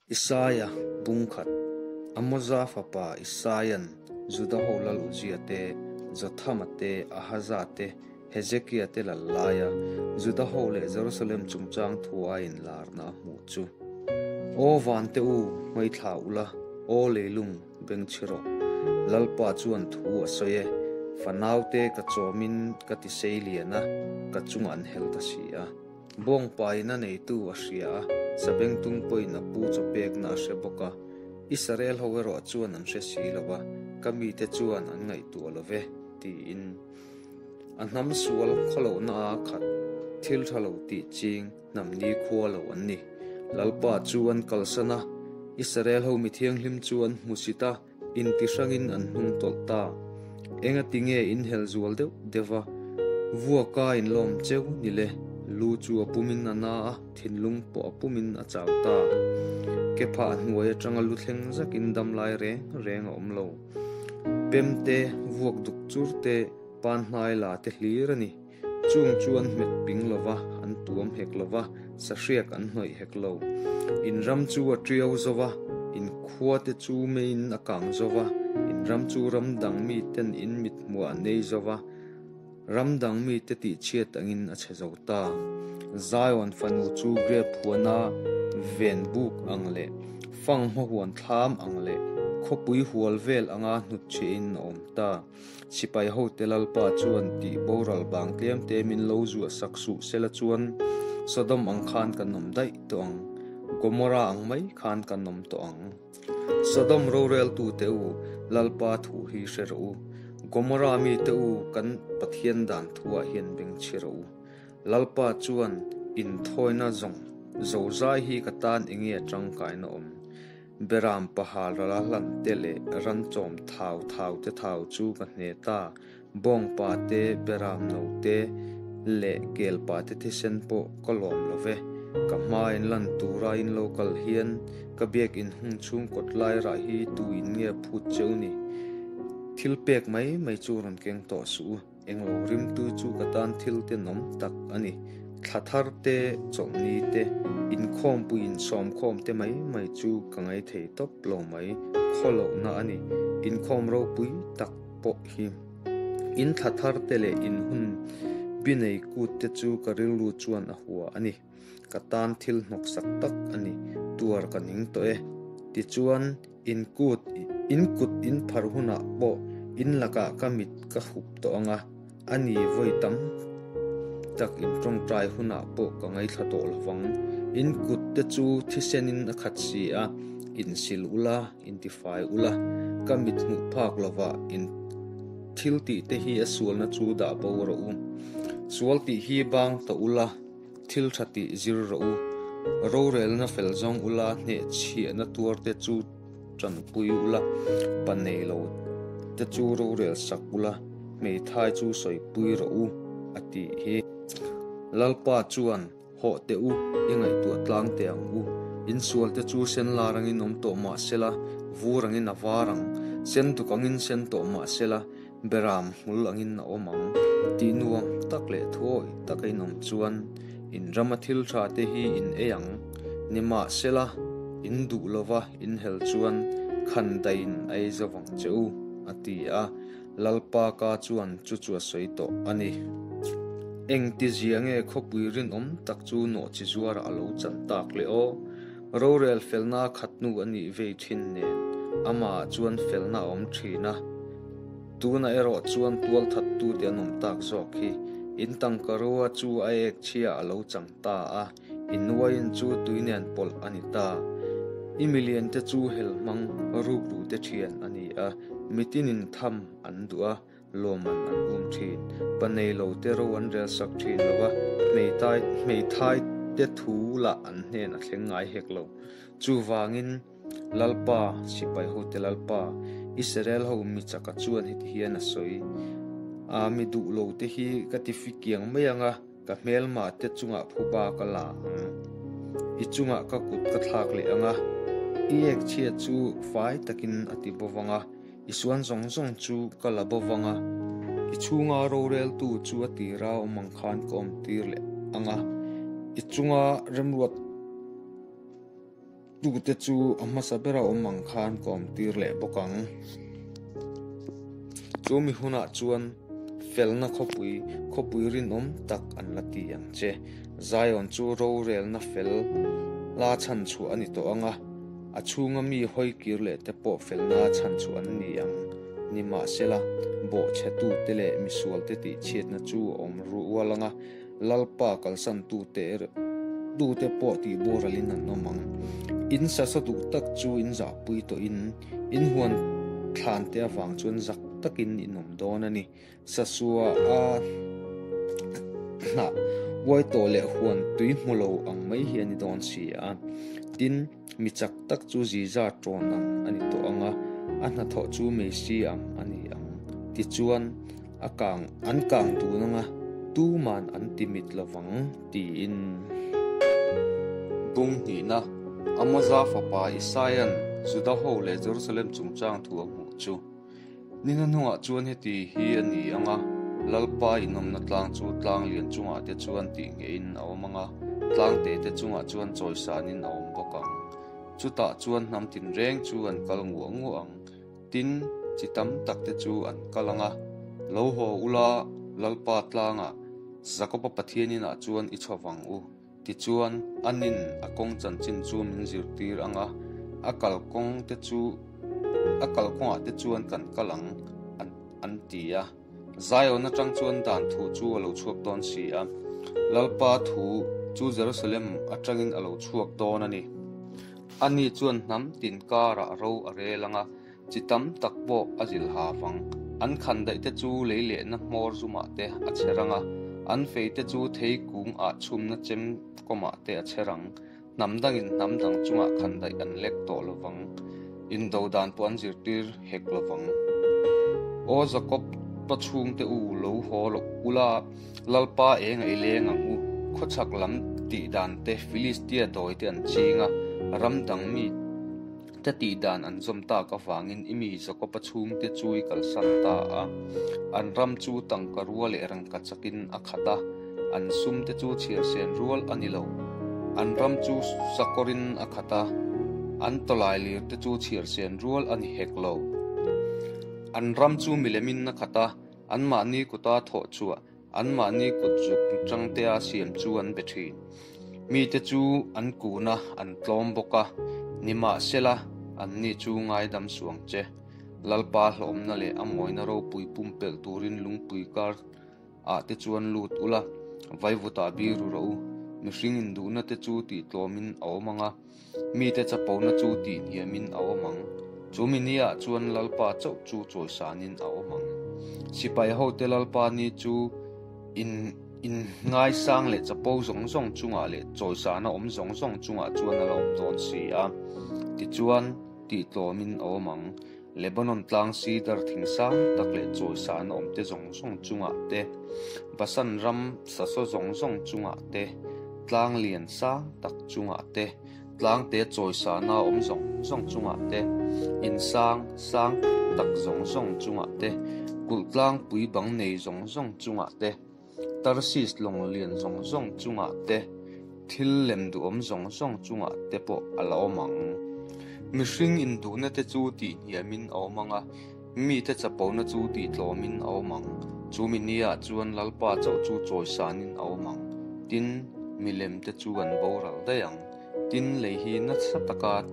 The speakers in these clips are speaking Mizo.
Isaia bung khat, Amoza fapa Isaia'n Juda ho lal Uzia te, Jothama te, Ahaza te, Hezekia te lal laia Juda ho leh Jerusalem chungchang thu a inlarna a hmuh chu. Aw vante u, hmaithla ula, aw leilung, bengchhi rawh. Lalpa chuan thu a sawi e, Fanaute ka chawmin ka ti sei lian a, ka chungah an hel ta si a. Bawngpain a neitu a hria a, sabengtung pawhin a pu chaw pekna a hre bawk a. Israel ho erawh chuan an hre si lo va, ka mite chuan an ngaihtuah lo ve, tiin. A hnam sual khawlohna a khat, thil tha lo tih ching hnam nikhua lo an ni. Lalpa chu an kalsan a, Israel ho mi thianghlim chu an hmusit a, Inti hrangin an hnung tawlh ta. Enga ti nge in hel zual deuh deuh va, vuaka in lawm cheu ni le, lu chu a pumin a na a, thinlung pawh a pumin a chau ta. Ke phah hnuai atanga lu thleng zakin dam lai reng reng a awm lo. Pem te, vuak duk chur te, pan hnai la te hlir a ni. Chung chu an hmet ping lo va, an tuam hek lo va, sahriak an hnawih hek lo. In ram chu a tiau zo va, in khua te chu meiin a kang zo va, in ram chu ram dang miten in mit hmuah an nei zo va, ram dang mite tihchhiat angin a chhe zo ta. Zion fanu chu grep huana ven buk ang leh fanghma huan thlam ang leh khawpui hual vel anga hnutchhiahin a awm ta. Sipai hote Lalpa chuan tih boral bang tlem te min lo zuah sak suh sela chuan Sodom ang khan kan awm daih tawh ang, Gomorrah ang mai khan kan awm tawh ang. Sodom roreltute u, Lalpa thu hi hre rawh u. Gomorrah mite u, kan Pathian dan thuah hian bengchhi rawh u. Lalpa chuan inthawina zawng zozai hi ka tan enge a tangkaina awm? Beram pahal rala hlan te leh ran chawm thau thau te thau chu ka hne ta, bawngpa te, beram no te leh kelpa te thisen pawh ka lawm lo ve. Ka hma in lan tura in lo kal hian ka biak in hung chhung kawt lai rah hi tu in nge phut cheu ni? Thil pek mai mai chu rawn keng tawh suh u. Englo rimtu chu ka tan thil tenawm tak a ni. Thla thar te, chawlhni te, inkhawmpui insawmkhawm te mai mai chu ka ngai thei tawp lo mai, khawlohna a ni. Inkhawm ropui tak pawh hi. In thla thar te leh in hun binei kut te chu ka rilru chuan a hua a ni. Ka tan thil hnawksak tak a ni, tuar ka ning tawh e. Tichuan, in kut, in kut in phar hunah pawh in lakah ka mit ka hup tawh ang a, a ni vawi tam tak in tawngtai hunah pawh ka ngaithla tawh lo vang. In kut te chu thisenin a khat si a, insil ula, intifai ula, ka mit hmuh phak lovah in thil tih te hi a sualna chu dah bo rawh u. Sual tih hi bang ta ula. Thil tha tih zir rawh u. Rorelna fel zawng ula hnehchhiahna tuar te chu tanpui ula, pa nei lo te chu rorel sak ula, hmeithai chu sawipui rawh u, a tih hi. Lalpa chuan, Hawh teh u, i ngaihtuah tlang teh ang u. Insual te chu sen lar angin awm tawh mah sela, vur angin a var ang. Sen duk angin sen tawh mah sela, Beram hmul angin a awm ang tih nuam tak leh thuawi taka in awm chuan in rama thil tha te hi in ei ang. Nimahsela, in duh lova in hel chuan khan daihin a ei zo vang che u, a ti a. Lalpa ka chuan chu chu a sawi tawh a ni. Engti zia nge khawpui rinawm tak chu nawhchi zuarah a lo chan tak le aw? Rorel felna khat hnu a nih vei thin nen amah chuan felna a awm thin a, tunah erawh chuan tualthattute an awm tak zawk hi in tangka rua chu a ek chhia a lo chang ta a, i nuaiin chu tui nen pawlh a ni ta. I miliante chu hel hmang rukru te thian a ni a, mitinin tham an duh a, Lawman an um thin. Pa nei lo te ro an rel sak thin lo va, hmeitai hmeithai te thu lah an hnen a thleng ngai hek lo. Chuvangin, Lalpa, sipai hote Lalpa, Israel ho mi chaka chuan heti hian a sawi, A mi duh lo te hi ka ti fikiang mai ang a, ka hmelmah te chungah phuba ka la ang. I chungah ka kut ka thlak leh ang a, i ek chhia chu fai takin a ti bo vang a, I suan zawng zawng chu ka la bo vang a, i chhunga roreltu chu a tira awm ang khan ka awm tir leh ang a, i chunga remruat tute chu a hmasa bera awm ang khan ka awm tir leh bawk ang. Chu mi hunah chuan felna khawpui, khawpui rinawm tak an la ti ang che. Zion chu rorelna fel la chhan chhuah a ni tawh ang a, a chhunga mi hawi kir leh te pawh felna chhan chhuah an ni ang. Nimahsela, bawhchhetute leh misualte tihchhiatna chu a awm rual ang a, Lalpa kalsantute tute pawh tihboralin an awm ang. In sasa duh tak chu in zahpui tawhin, in huan thlante avang chuan zak takin in awm dawn a ni. Sasua a hnah uai tawh leh huan tui hmu lo ang mai hi a ni dawn si a. Tin, mi chak tak chu ziza tawn ang a ni tawh ang a, a hnathawh chu meisi ang a ni ang. Tichuan, A kang an kang dun anga tuman an ti mit lovang tiin. Bung hnihna, Amoza fapa Isaia'n Juda ho leh Jerusalem chungchang thu a hmuh chu. Ni hnahnungah chuan heti hi a ni anga, Lalpa inawmna tlang chu tlang lian chungah te chuan tih ngeiin a awm anga, tlang te te chungah chuan chawisanin a awm bawk ang. Chutah chuan hnam tinreng chu an kal nguah nguah ang. Tin, chi tam tak te chu an kal ang a, Lo haw ula, Lalpa tlangah, Jakoba Pathian inah chuan i chho vang u. Tichuan, anin a kawng chanchin chu min zirtir ang a, a kalkawng te chu, a kalkawngah te chuan kan kal ang, an ti a. Zion atang chuan dan thu chu a lo chhuak dawn si a, Lalpa thu chu Jerusalem atangin a lo chhuak dawn a ni. Ani chuan hnam tin karah ro a rel ang a, chi tam tak pawh a zilh ha vang. An khandaih te chu lei lehna hmawr zumah te a chher ang a, an fei te chu thei kung ah chhumna chem kawmah te a chher ang. Hnam dangin hnam dang chungah khandaih an lek tawh lo vang, indo dan pawh an zirtir hek lo vang. Aw Jakob pa chhungte u, lo haw loh ula, Lalpa eng a i leng ang u, khawchhak lam tih dan te Filistia dawi te an ching a, ram dang mi te tih dan an zawm tak avangin i mi Jakob-a chhungte chu i kalsan ta a. An ram chu tangka rua leh rangka chakin a khat a, an sum te chu chhiarsen rual a ni lo. An ram chu sakawrin a khat a, an tawlai lir te chu chhiarsen rual a ni hek lo. An ram chu milemin a khat a, Anmahni kuta thawh chhuah, anmahni kut zuk tangtea siam chu an be thin. Mite chu an kun a, an tlawm bawk a, nimahsela, anni chu ngaidam suang che. Lalpa hlawmna leh a mawina ropui pumpelh turin lungpui kar ah te chuan lut ula, vaivutah biru rawh u. Mihring induhna te chu tihtlawmin a awm ang a. Mite chapona chu tihhniamin a awm ang. Chu mi niah chuan Lalpa chauh chu chawisanin a awm ang. Sipai hote Lalpa ni chu in inngaisang leh chapo zawng zawng chungah leh chawisana awm zawng zawng chungah chuan a la awm dawn si a. Tichuan, tihtlawmin a awm ang. Lebanon tlang sidar thing sang tak leh chawisana awmte zawng zawng chungah te, Basan ram sasaw zawng zawng chungah te, tlang lian sang tak chungah te, tlangte chawisana awm zawng zawng chungah te, in sang sang tak zawng zawng chungah te, kulh tlangpui bang nei zawng zawng chungah te, Tarsis lawng lian zawng zawng chungah te, thil lem duhawm zawng zawng chungah te pawh a la awm ang. Mihring induhna te chu tihhniamin a awm ang a, mite chapona chu tihtlawmin a awm ang. Chu mi niah chuan Lalpa chauh chu chawisanin a awm ang. Tin, milem te chu an boral daih ang. Tin, lei hi nasa taka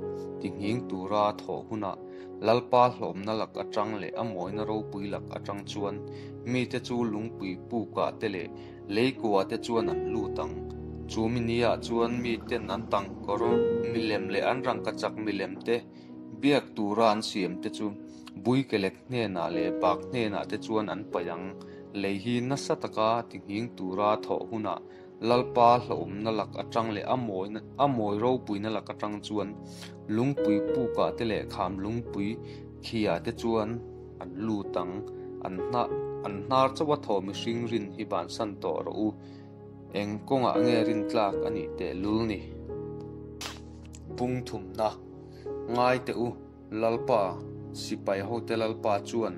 tinghing tura thawh hunah Lalpa hlawmna lak atang leh a mawina ropui lak atang chuan mite chu lungpui pukah te leh leikuah te chuan an lut ang. Chu mi niah chuan miten an tangkawr milem leh an rangkachak milem te biak tura an siam te chu Buikelek hnenah leh Bak hnenah te chuan an paih ang. Lei hi nasa taka tinghing tura thawh hunah Lalpa hlauhawmna lak atang leh a mawina a mawi ropuina lak atang chuan lungpui pukah te leh kham lungpui khiah te chuan an lut ang. An hna an hnar chauh a thaw mihring rin hi bansan tawh rawh u. Eng kawngah nge rin tlak a nih teh lul ni? Pungthumna ngai teh u. Lalpa, sipai hote Lalpa chuan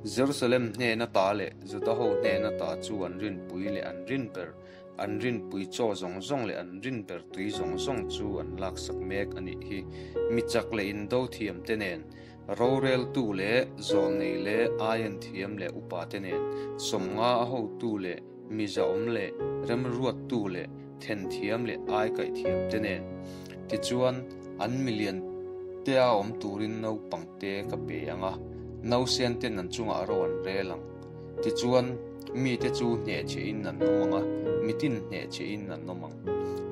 Jerusalem hnena ta leh Juda ho hnena ta chu an rinpui leh an rin ber. An rinpui chaw zawng zawng leh an rin ber tui zawng zawng chu an laksak mek a nih hi. Mi chak leh indo thiam te nen, roreltu leh zawlnei leh aian thiam leh upa te nen, sawmnga a hotu leh mi zahawm leh remruattu leh thenthiam leh aikaih thiam te nen. Tichuan, an milian te a awm turin naupang te ka pe ang a, nausen ten an chungah ro an rel ang. Tichuan, mite chu hnehchhehin an awm ang a, mitin hnehchhehin an awm ang.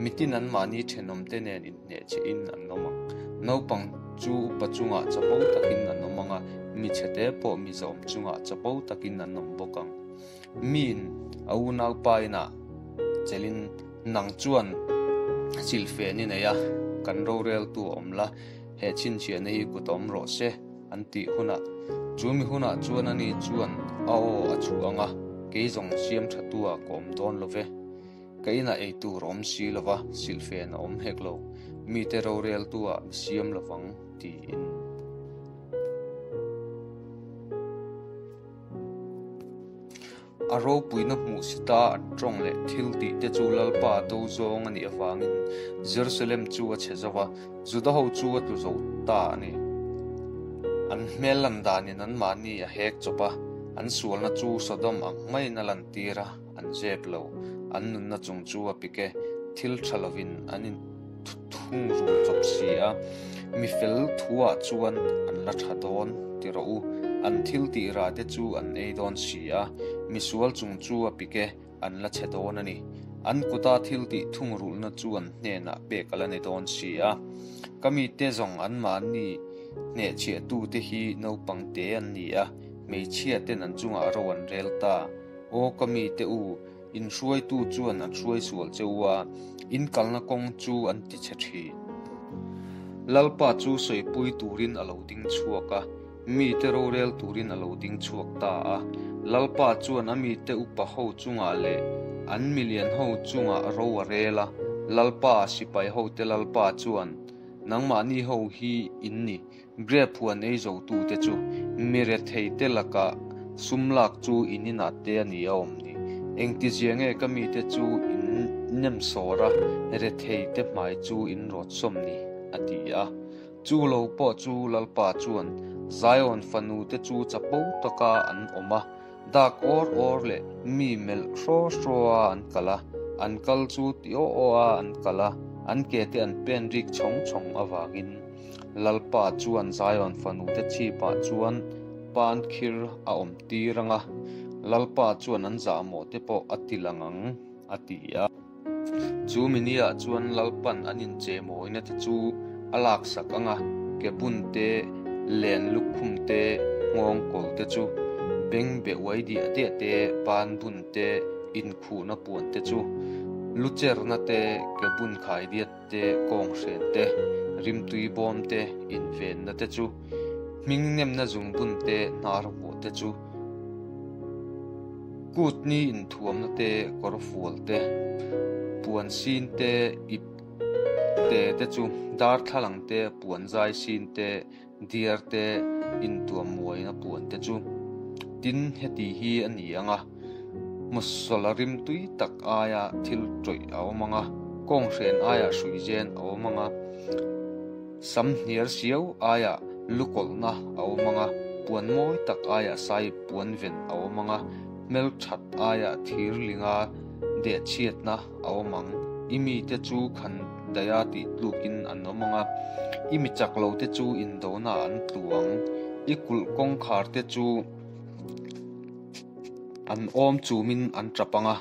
Mitin anmahni thenawmte nen inhnehchhehin an awm ang. Naupang chu upa chungah chapo takin an awm ang a, michhete pawh mi zahawm chungah chapo takin an awm bawk ang. Miin a unaupa inah chelhin nang chuan silhfen i nei a, kan roreltu a awm la, he chhinchhiahna hi kut awm rawh se an tih hunah, chu mi hunah chuan ani chuan a aw a chhuah ang a, kei zawng siam thatua ka awm dawn lo ve. Ka inah ei tur a awm si lo va, silhfen a awm hek lo, mite roreltua mi siam lo vang tiin. A ropuina hmuh si ta an tawng leh thil tih te chu Lalpa a do zawng a nih avangin Jerusalem chu a chhe zo va, Juda ho chu a tlu zo ta a ni. An hmel lan danin anmahni a hek chawp a, an sualna chu Sodom ang maiin a lantir a, an zep lo. An nunna chung chu a pik e, thil tha lovin an in thung rul chawp si a, mi fel thuah chuan an la tha dawn ti rawh u, an thil tih rah te chu an ei dawn si a, mi sual chung chu a pik e, an la chhe dawn a ni. An kuta thil tih thung rulhna chu an hnenah pek a la ni dawn si a. Ka mite zawng anmahni hnehchhiahtute hi naupang te an ni a, hmeichhia ten an chungah ro an rel ta. Aw ka mite u, In hruaitu chuan an hruai sual che u a, in kalna kawng chu an ti chhe thin. Lalpa chu sawipui turin a lo ding chhuak a, mite rorel turin a lo ding chhuak ta a. Lalpa chuan a mite upa ho chungah leh an milian ho chungah ro a rel a. Lalpa, sipai hote Lalpa chuan, Nangmahni ho hi in ni, Grape huan ei zotute chu mi retheite lakah sum lak chu in inah te a ni a awm ni. Engtizia nge ka mite chu in nem sawr a, retheite hmai chu in rawt sawm ni? a ti a. Chu lo pawh chu Lalpa chuan Zion fanute chu chapo taka an awm a, Dak awr awr leh mi melh hraw hraw a an kal a, an kal chu ti aw aw a an kal a, an ke te an pen rik chhawng chhawng avangin Lalpa chuan Zion fanute chhipah chuan pan khir a awm tir ang a, Lalpa chuan an zahmawh te pawh a ti lang ang, a ti a. Chu miniah chuan Lalpan an inchemawina te chu a laksak ang a, ke bun te, len lukhum te, nghawng kawl te chu, beng be uai diah diah te, ban bun te, inkhuhna puan te chu, lu cherna te, ke bun khai diat te, kawng hren te, rimtui bawm te, invenna te chu, hming nemna zungbun te, hnar vuah te chu, Kut ni inthuamna te, kawr fual te, puan sin te, ip te te chu darthlalang te, puan zai sin te, diar te, intuam muaina puan te chu. Tin, heti hi a ni ang a, hmawsawla rim tui tak aia thil tawih a awm ang a, kawnghren aia hruizen a awm ang a, Sam hniar siau aiah lukawlhna a awm ang a, puan mawi tak aiah sai puan ven a awm ang a, hmelthat aiah thir linga dehchhiatna a awm ang. I mite chu khan daia tih tlukin an awm ang a, i mi chak lote chu indona an tlu ang. I kulh kawngkharte chu an awm chumin an tap ang a.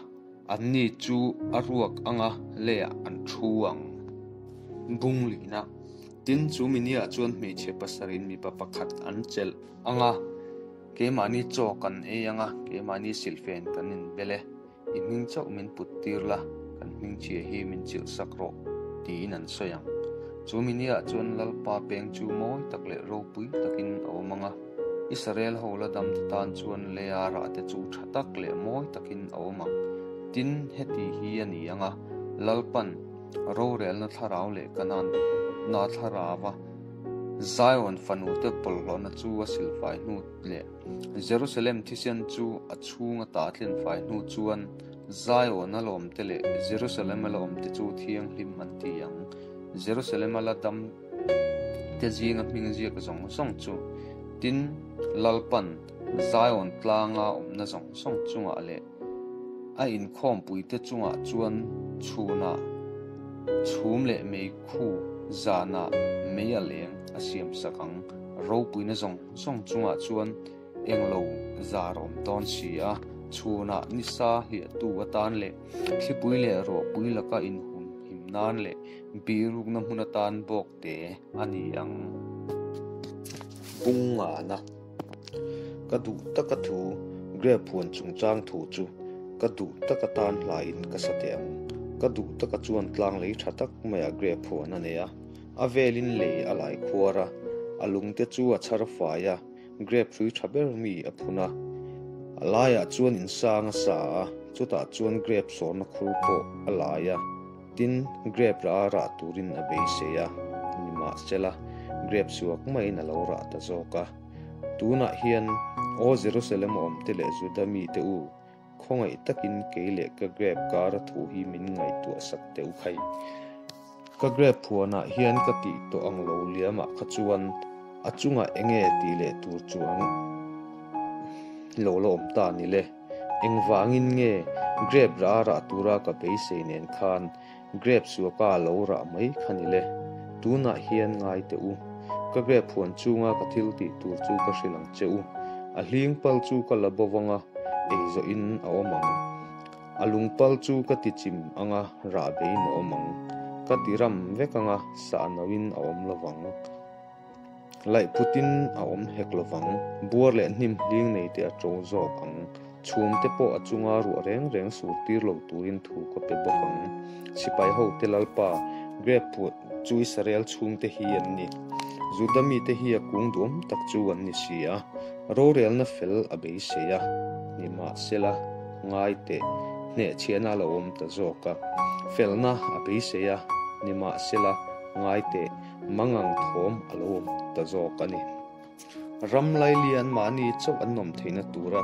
Anni chu a ruak anga leiah an thu ang. Bung lihna. Tin, chu miniah chuan hmeichhe pasarih mipa pakhat an chelh ang a, keimahni chaw kan ei ang a, keimahni silhfen kan inbel e, i hming chauh min put tir la, kan hmingchhia hi min chilh sak rawh, tiin an sawi ang. Chu miniah chuan Lalpa peng chu mawi tak leh ropui takin a awm ang a. Israel ho la damte tan chuan leia rahte chu tha tak leh mawi takin a awm ang. Tin, heti hi a ni ang a, Lalpan rorelna thlarau leh Kanaan-na thlarauva Zion fanute bawlhhlawhna chu a silfai hnu leh Jerusalem thisen chu a chhung ata a tlenfai hnu chuan. Zion-a la awmte leh Jerusalem-a la awmte chu thianghlim an ti ang. Jerusalem-a la dam te zinga hming ziak zawng zawng chu, tin, Lalpan Zion tlanga awmna zawng zawng chungah leh a inkhawmpuite chungah chuan chhunah chhum leh meikhu zanah mei a leng a siamsak ang. Ropuina zawng zawng chungah chuan Englo zar awm dawn si a, chhunah nisa hliahtu atan leh thlipui leh ruahpui laka inhumhim nan leh bihrukna hmun atan bawk te a ni ang. Bungngana Ka duh taka thu, Grape huan chungchang thu chu ka duh taka tan hlaiin ka sa teh ang. Ka duh taka chuan tlang lei tha tak maiah grape huan a nei a, a velin lei a lai khuar a, a lungte chu a chhar fai a, Grape hrui tha ber mi a phun a, a laiah chuan insang a sa a, chutah chuan grape sawrna khur pawh a lai a, tin, grape rah a rah turin a beisei a, nimahsela, grape suak maiin a lo rah ta zawk a. Tunah hian, Aw Jerusalem a awmte leh Juda mite u, Khawngaih takin kei leh ka grape kara thu hi min ngaihtuah sak teh u khai. Ka grape phuanah hian ka tih tawh ang lo liamah kha chuan a chungah enge tih leh tur chuang lo la awm ta ni le. Engvangin nge grape rah a rah tura ka beisei nen khan Grape suaka a lo rah mai kha ni le. Tunah hian ngai teh u. Ka grape huan chunga ka thil tih tur chu ka hrilh ang che u. A hling pal chu ka la bo vang a, ei zawhin a awm ang. A lung pal chu ka ti chim ang a, rah beiin a awm ang. Ka ti ram vek ang a, sah nauin a awm lo vang. Laih phutin a awm hek lo vang, buar leh hnim hling nei te a to zawk ang. Chhum te pawh a chunga ruah reng reng sur tir lo turin thu ka pe bawk ang. Sipai ho te Lalpa, Grape phuah chu Israel chhung te hi an ni. Juda mite hi a kung duam tak chu an ni si a, rorelna fel a beisei a, nimahsela, ngai teh, hnehchhiahna a lo awm ta zawk a, felna a beisei a, nimahsela, ngai teh, Mangang thawm a lo awm ta zawk a ni. Ram laili an mahni chauh an awm theihna tura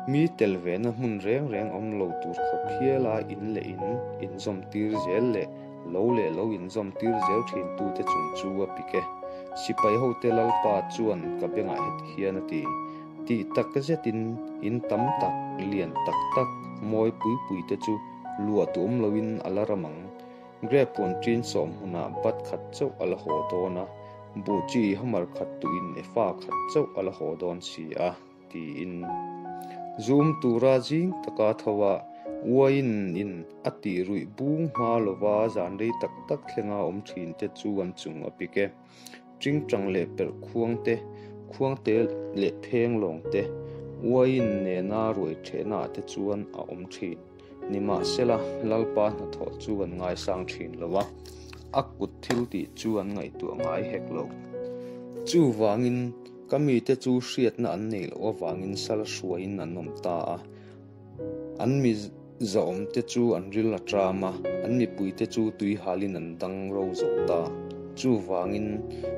mi tel vena hmun reng reng awm lo tur khawp hiala in leh in inzawm tir zel leh lo leh lo inzawm tir zel thin tute chung chu a pik e. Sipai hote Lalpa chuan ka bengah heti hian a ti, Tih tak zetin in tam tak, lian tak tak, mawi pui pui te chu luah tu awm loin a la ram ang. Grape puan ṭin sawm hmunah bat khat chauh a la haw dawn a, buh chi hammer khat tuin efa khat chauh a la haw dawn si a, tiin. Zum tura zing taka tho a, uaiin in a tih ruih bung hma lova zan rei tak tak thlenga awm ṭhin te chu an chung a pik e. Ṭingṭang leh perh khuang te, khuang te leh pheng lawng te, uaiin nena ruai ṭhehna ah te chuan a awm ṭhin. Nimahsela, Lalpa hnathawh chu an ngaisang thin lo a, a kut thil tih chu an ngaihtuah ngai hek lo. Chuvangin, ka mite chu hriatna an neih loh avangin sal hruaiin an awm ta a, an mi zahawmte chu an ril a ṭam a, an mipuite chu tui halin an dang ro zo ta. Chuvangin,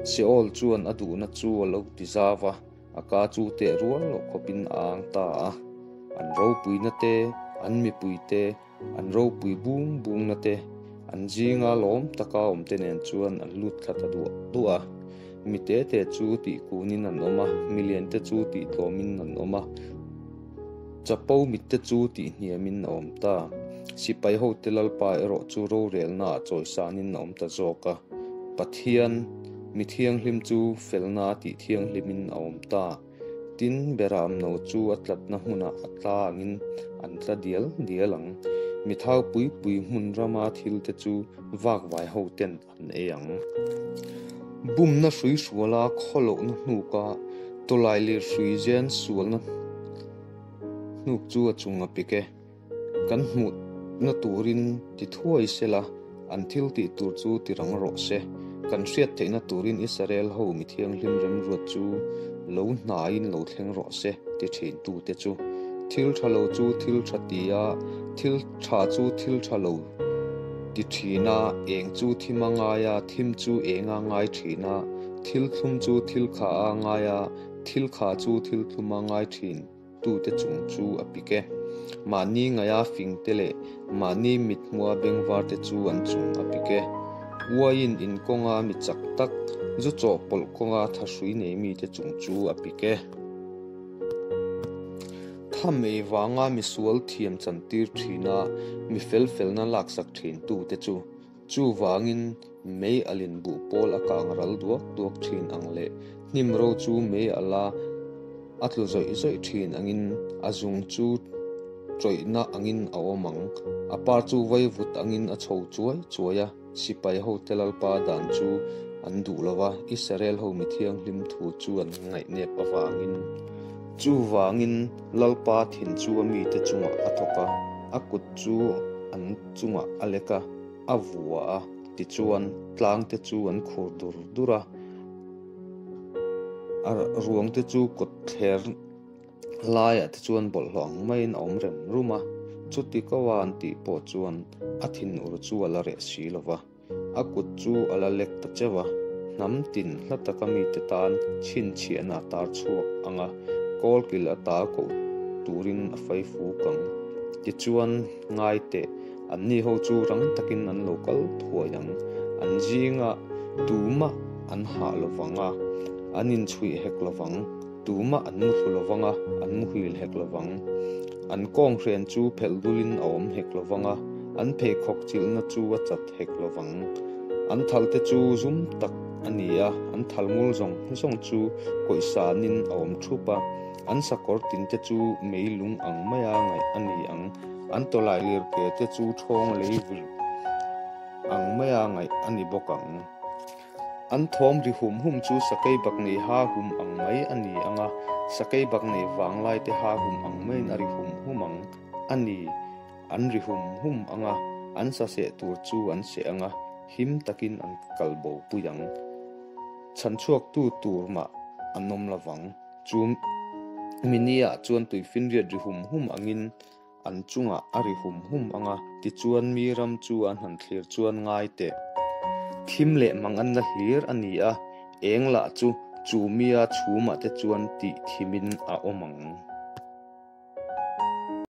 Seol chuan a duhna chu a lo ti zau a, A ka chu teh rual loh khawpin a ang ta a, an ropuina te, an mipui te, an ropui bung bungna te, an zinga lawm taka awmte nen chuan an lut thla ta duah duah a. Mi te te chu tih kunin an awm a, milian te chu tih tlawmin an awm a, chapo mitte chu tih hniamin a awm ta. Sipai hote Lalpa erawh chu rorelnaah chawisanin a awm ta zawk a. Pathian, mi thianghlim chu felna tih thianghlimin a awm ta. Tin, Beramno chu a tlatna hmunah a tla angin an tla dial dial ang. Mi thau pui pui hmun rama thilte chu vakvai hoten an ei ang. Bumna hrui hruala khawlohna hnuka tawlailir hrui zen sualna hnuk chu a chung a pik e. Kan hmuhna turin ti thuai sela, an thil tih tur chu ti rang rawh se. Kan hriat theihna turin Israel ho mi thianghlim remruat chu lo hnaiin lo thleng rawh se, ti thintute chu. Thil tha lo chu thil tha ti a, thil tha chu thil tha lo ti thin a, eng chu thim a ngai a, thim chu eng a ngai thin a, thil thlum chu thil kha a ngai a, thil kha chu thil thlum a ngai thin. Tute chung chu a pik e. Mahni ngaia fingte leh mahni mithmua bengvarte chu an chung a pik e. Uaiin in kawnga mi chak tak, zu chawhpawlh kawnga thahrui nei mite chung chu a pik e. Tham ei vanga misual thiam chantir thina mi fel felna laksak thintute chu Chuvangin mei alin buh pawl a kang ral duak duak thin ang leh hnim ro chu mei ala a tlu zawih zawih thin angin a zung chu tawihna angin a awm ang. A par chu vaivut angin a chho chuai chuai a, sipai hote Lalpa dan chu an duh lo va, Israel ho mi thianghlim thu chu an ngaihnep avangin. Chuvangin Lalpa thin chu a mite chungah a thawk a, a kut chu an chungah a lek a, a vua a, tichuan tlang te chu an khur dur dur a, a ruang te chu kawt thler laiah te chuan bawlhhlawh ang maiin a awm rem rum a, chuti ko a an tih pawh chuan a thinur chu a la reh si lo va. A kut chu a la lek ta cheuh a, hnam tin hla taka mite tan chhinchhiahna a tar chhuak ang a, kawlkil a ta koh turin a fai fuk ang. Tichuan, ngai teh, anni ho chu rang takin an lo kal thuai ang, an zingah tumah an hah lo vang a, an inchhuih hek lo vang. Tumah an muthlu lo vang a, an muhil hek lo vang. An kawnghren chu phelh dulin a awm hek lo vang a, an pheikhawk chilhna chu a chat hek lo vang. An thalte chu zum tak a ni a, an thal ngul zawng zawng chu kawihsanin a awm thup a, an sakawr tinte chu mei lung ang maia ngaih a ni ang. An tawlai lirke te chu ṭhawng lei vir ang maia ngaih a ni bawk ang. An thawm ri hum hum chu sakei bak nei ha hum ang mai a ni ang a, sakei bak nei vanglai te ha hum ang maiin a ri hum hum ang a ni. An ri hum hum ang a, an sa seh tur chu an seh ang a, him takin an kal bo pui ang. Chhanchhuaktu tur mah an awm lovang. Chu mini-ah chuan tuifinriat ri hum hum angin An chungah a ri hum hum ang a, tichuan mi ram chu an han thlir chuan ngai teh. Thim leh manganna hlir a ni a, eng lah chu chu mia chhumah te chuan tih thimin a awm ang.